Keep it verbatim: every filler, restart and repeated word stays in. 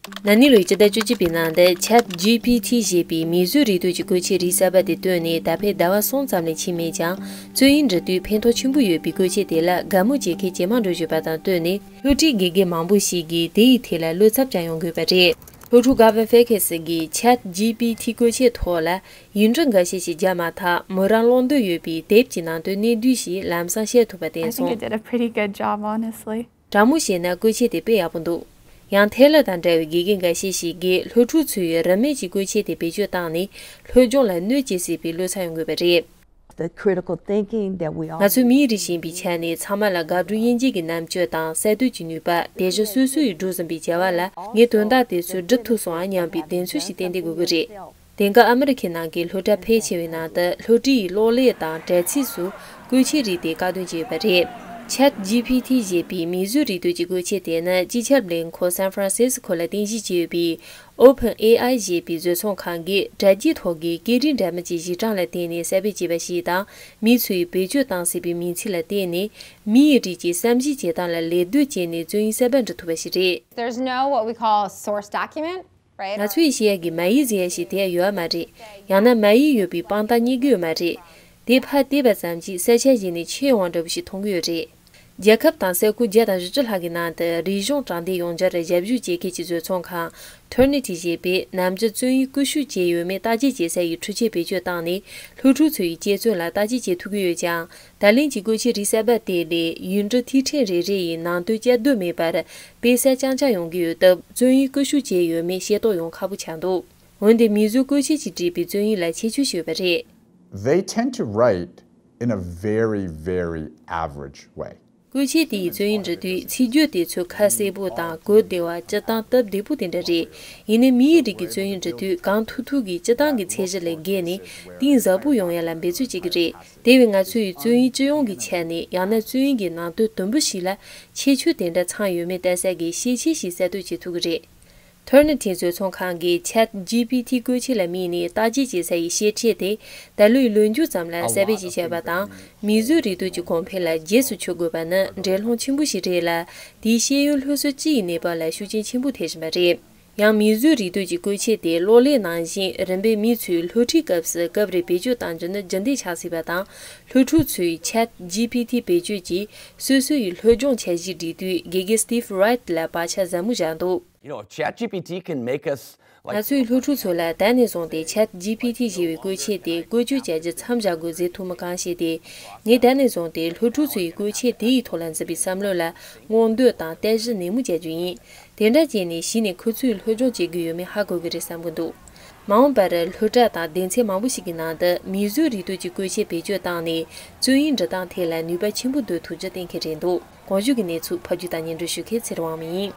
ན་ནིང་ལོའི་སྤྱི་ཟླ་བཅུ་གཅིག་པའི་ནང་དུ་Chat G P T ཞེས་པའི་མིས་བཟོས་རིག་ཐིག་གི་བཀོལ་ཆས་རིགས་གསར་པ་དེ་བཏོན་ནས་ད་ཕན་ཟླ་བ་གསུམ་ཙམ་ལས་ཕྱིན་མེད་ཀྱང་། བཙོན་ཡིག་འབྲི་དུས་ཕན་ཐོགས་ཆེན་པོ་ཡོད་པའི་བཀོལ་ཆས་དེ་ལ་དགའ་མོས་བྱེད་མཁན་ཇེ་མང་འགྲོ་བཞིན་པ་དང་བསྟུན་ནས། སློབ་ཁྲིད་དགེ་རྒན་མང་པོ་ཞིག་གིས་དེ་ཡི་ཐད་ལ་བློ་འཚབ་ཀྱང་ཡོང་དགོས་པ་རེད། སློབ་ཕྲུག་Gavin Fekes གིས་Chat G P T བཀོལ་ཆས་ཐོག་ལ་ཡིག་འབྲུ་འགའ་ཤས་ཤིག་བརྒྱབ་མ་ཐག་མོ་རང་ཀློག་འདོད་ཡོད་པའི་དེབ་ཀྱི་ནང་དོན་གནད་བསྡུས་ཤིག་ལམ་སང་བཤད་ཐུབ་པ་བསྟན་I think སོང་། It did a pretty good job, honestly. དྲང་མོ་བཤད་ན་བཀོལ་ཆས་དེ་དཔེ་ཡག་པོ་འདུག་ཡང་ཐེ་ལར་དང་འདྲ་བའི་དགེ་རྒན་འགའ་ཤས་ཤིག་གིས་སློབ་ཕྲུག་ཚོས་རིན་མེད་ཀྱི་བཀོལ་ཆས་དེ་བེད་སྤྱོད་བཏང་ནས་སློབ་སྦྱོང་ལ་གནོད་སྐྱེལ་སྲིད་པའི་བློ་འཚབ་ཡོང་དགོས་པ་རེད། The critical thinking that we all ང་ཚོས་མིའི་རིགས་ཡིན་པའི་ཆ་ནས་ཚང་མ་ལ་དགའ་སྤྲོ་དབྱེ་འབྱེད་ཀྱི་རྣམ་དཔྱོད་དང་གསར་གཏོད་ཀྱི་ནུས་པ། དེ་བཞིན་སོ་སོ་ཡིས་སྒྲུབ་བཞིན་པའི་བྱ་བ་ལ་ངས་དོན་དག་དེ་ཚོ་སྒྲུབ་ཐུབ་སོང་ཨ་སྙམ་པའི་གདེང་ཚོད་ཞིག་ཏན་ཏན་དགོས་ཀྱི་རེད། དེང་སྐབས་ཨ་མི་རི་ཁའི་ནང་གི་སློབ་གྲྭ་ཕལ་ཆེ་བའི་ནང་དུ་སློབ་ཁྲིད་ཡི་གློག་ཀླད་དང་དྲ་ཚིགས་སུ་བཀོལ་ཆས་རིགས་དེ་བཀག་སྡོམ་བྱས་ཡོད་པ་རེད། Chat G P T ཞེས་པའི་མིས་བཟོས་རིག་ཐིག་གི་བཀོལ་ཆས་དེ་ནི་སྤྱི་ཁྱབ་ལས་ཁུངས་San Francisco ལ་རྟེན་གཞི་བྱས་ཡོད་པའི་Open A I ཞེས་པའི་བཟོ་ཚོང་ཁང་གིས་དྲ་རྒྱའི་ཐོག་གི་སྐད་རིགས་འདྲ་མིན་གྱི་གཞི་གྲངས་ལ་བརྟེན་ནས་གསར་སྤེལ་བྱས་པ་ཞིག་དང་། མི་ཚོས་བེད་སྤྱོད་བཏང་སྲིད་པའི་མིང་ཚིག་ལ་བརྟེན་ནས་མིའི་རིགས་ཀྱི་བསམ་གཞིག་བྱེད་སྟངས་ལ་ལད་ཟློས་བྱས་ནས་བཙོན་ཡིག་གསར་པ་འབྲི་ཐུབ་པ་ཞིག་རེད། There's no what we call source document, right? ང་ཚོས་བཤད་ཡ་གི་མ་ཡིག་ཟེར་ཡ་ཞིག་དེ་ཡ་ཡོད་མ་རེད། ཡང་ན་མ་ཡིག་ཡོད་པའི་དཔང་རྟགས་རྙེད་ཀྱི་ཡོད་མ་རེད། དེ་ཕར་བལྟས་པ་ཙམ་གྱིས་ས་ཆ་གཞན་ནས་ཁྱེར་ཡོང་བ་འདྲ་བོ་ཞིག་མཐོང་གི་ཡོད་རེད། རྒྱལ་ཁབ་དང་ས་ཁུལ་བརྒྱ་དང་བཞི་བཅུ་ལྷག་གི་ནང་དུ་རིག་གཞུང་དྲང་བདེན་ཡོངས་འབྱོར་ར་ཞབས་ཞུ་བྱེད་མཁན་གྱི་བཟོ་ཚོང་ཁང་Turnitin ཞེས་པས་ནམ་རྒྱུན་བཙོན་ཡིག་བཀོལ་སྤྱོད་བྱས་ཡོད་མེད་བརྟག་དཔྱད་བྱེད་ས་ཡི་འཕྲུལ་ཆས་བེད་སྤྱོད་བཏང་ནས་སློབ་ཕྲུག་ཚོ་ཡི་དཔྱད་རྩོམ་ལ་བརྟག་དཔྱད་བྱེད་ཐུབ་ཀྱི་ཡོད་ཀྱང་། ད་ལན་གྱི་བཀོལ་ཆས་རིགས་གསར་པ་དེ་ལས་ཡིག་འབྲུ་ཐིག་ཕྲེང་རེ་རེ་ཡི་ནང་དོན་བསྐྱར་ཟློས་མེད་པར་དཔེ་གསར་རྐྱང་རྐྱང་ཡོང་གི་ཡོད་སྟབས། བཙོན་ཡིག་བཀོལ་སྤྱོད་བྱས་ཡོད་མེད་ཤེས་རྟོགས་ཡོང་ཁག་པོ་ཆགས་འདུག་འོན་ཏེ་མིས་བཟོས་བཀོལ་ཆས་ཀྱིས་བྲིས་པའི་བཙོན་ཡིག་ལ་ཁྱད་ཆོས་ཤིག་ཡོད་པ་རེད། They tend to write in a very, very average way. བཀོལ་ཆས་དེ་ཡིས་བཙོན་ཡིག་འབྲི་དུས་ཚིག་བརྗོད་དེ་ཚོ་ཁ་གསལ་པོ་དང་གོ་བདེ་བ། སྤྱིར་བཏང་སྟབས་བདེ་པོ་དེ་འདྲ་རེད། ཡིན་ནའི་མིའི་རིགས་ཀྱི་བཙོན་ཡིག་འབྲི་དུས་གང་ཐུབ་ཐུབ་ཀྱིས་སྤྱིར་བཏང་གི་ཚད་གཞི་ལས་བརྒལ་ནས་གཏིང་ཟབ་པོ་ཡོང་ཡ་ལ་འབད་རྩོལ་བྱེད་ཀྱི་རེད། དེ་བས་ང་ཚོ་ཡིས་བཙོན་ཡིག་སྤྱི་ཡོངས་ཀྱི་ཆ་ནས། ཡང་ན་བཙོན་ཡིག་གི་ནང་དོན་དུམ་བུ་ཞིག་ལ་ཁྱད་ཆོས་དེ་འདྲ་ཚང་ཡོད་མེད་བལྟ་ས་གི་ཤེས་བྱ་ཞིག་གསར་གཏོད་བྱེད་ཐུབ་ཀྱི་རེད། Turnitin བཟོ་ཚོང་ཁང་གིས་Chat G P T བཀོལ་ཆས་ལ་དམིགས་ནས་བརྟག་དཔྱད་བྱེད་ས་ཡི་བཤད་ཁྲིད་དེ་ད་ལོའི་ལོ་མཇུག་ཙམ་ལ་གསར་སྤེལ་བྱས་བཞག་པ་དང་། མིས་བཟོས་རིག་ཐིག་གི་གོང་འཕེལ་ལ་རྗེས་སུ་ཆུད་དགོས་པ་ནི་འགྲན་སློང་ཆེན་པོ་ཞིག་རེད་ལ། དེའི་ཤེས་ཡོན་སློབ་གསོ་སྤྱི་ཡི་གནས་བབ་ལ་ཤུགས་རྐྱེན་ཆེན་པོ་ཐེབས་བཞིན་པ་རེད། ཡང་མིས་བཟོས་རིག་ཐིག་གི་བཀོལ་ཆས་དེ་གློག་ཀླད་ནང་བཞིན་རིམ་པས་མི་ཚོས་སློབ་ཁྲིད་སྐབས་སུ་སྐབས་རེ་བེད་སྤྱོད་གཏང་རྒྱུ་ནི་རྒྱུན་ལྡན་ཆགས་སྲིད་པ་དང་། སློབ་ཕྲུག་ཚོས་Chat G P T བེད་སྤྱོད་ཀྱིས་སོ་སོ་ཡི་སློབ་སྦྱོང་འཆར་གཞི་སྒྲིག་དུས་དགེ་རྒན་Steve Wright ལ་བག་ཆགས་ཟབ་མོ་བཞག་འདུག You know, Chat G P T can make us ང་ཚོས་སློབ་ཕྲུག་ཚོ་ལ་ད་ནས་བཟུང་སྟེ་Chat G P T ཞེས་པའི་བཀོལ་ཆས་དེ་བཀོལ་སྤྱོད་བྱ་རྒྱུ་མཚམས་བཞག་དགོས་ཟེར་ཐུབ་མིན་གང་ཤེས་ཏེ། ངས་ད་ནས་བཟུང་སྟེ་སློབ་ཕྲུག་ཚོ་ཡི་བཀོལ་ཆས་དེ་ཡི་ཐོག་ལ་འཛིན་པའི་བསམ་བློ་ལ་སྔོག་འདོན་དང་བརྟག་ཞིབ་ནན་མོ་བྱ་རྒྱུ་ཡིན། དེ་འདྲ་བྱས་ནས་གཞི་ནས་ཁོ་ཚོས་སློབ་སྦྱོང་བྱེད་དགོས་ཡོད་མེད་ཧ་གོ་གི་རེད་བསམ་གི་འདུག་མ་འོངས་པར་སློབ་གྲྭ་དང་སྡེ་ཚན་མང་པོ་ཞིག་གི་ནང་དུ་མིས་བཟོས་རིག་ཐིག་གི་བཀོལ་ཆས་བེད་སྤྱོད་བཏང་ནས་བཙོན་ཡིག་འབྲི་སྟངས་ཐད་ལ་ནུས་པ་ཆེན་པོ་འདོན་ཐུབ་རྒྱུ་གཏན་འཁེལ་རེད་འདུག་གོང་ཞུས་ཀྱི་གནས་ཚུལ་ཕབ་སྒྱུར་དང་སྙན་སྒྲོན་ཞུ་མཁན་ཚེ་རིང་དབང་མོ་ཡིན།